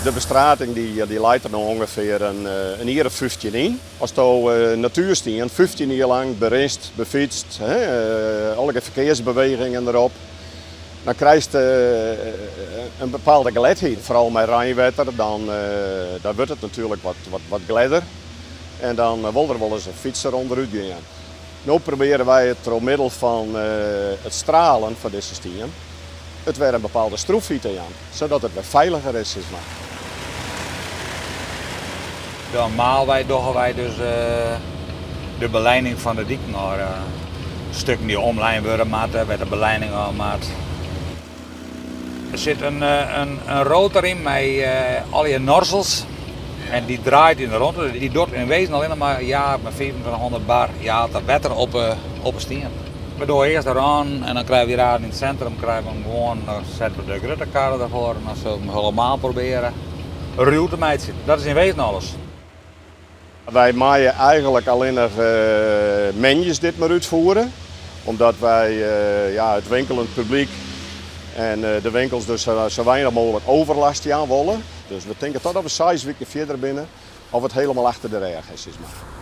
De bestrating dy leit der no ûngefear in jier of 15 yn. Asto natuerstien 15 jier lang berinst, befytst, allegear ferkearsbewegingen derop, dan krijst in bepaalde gledheid. Foaral mei reinwetter, dan wurdt it natuerlik wat gledder en dan wol der wolris in fytser ûnderút gean. No probearje wy it troch middel fan it stralen fan dizze stien it wer in bepaalde stroefheid te jaan, sadat it wer feiliger is sis mar. Normaalwei dogge wy dus de belijning fan de diken ôf. Stukken dy't omlein wurde moatte, wêr't de belijning ôf moat. Der sit in rotor yn mei allegear nozzels en dy draait yn de rûnte. Dy docht yn wezen allinnich mar ja, mei 2500 bar jaat der wetter op 'e stien. We dogge earst de rânen en dan krije we hjir yn it sintrum krije we him gewoan, dan sette we de grutte karre derfoar en dan sille we him helemaal probearje ruw te meitsjen. Dat is yn wezen alles. Wy meie eigenlik allinnich moandeis dit mar útfiere, omdat wy ja, it winkelend publyk en de winkels dus sa weinich mooglik overlast jaan wolle. Dus we tinke totdat we 6 wiken fierder binne of it hielendal achter de rêch is, sis mar.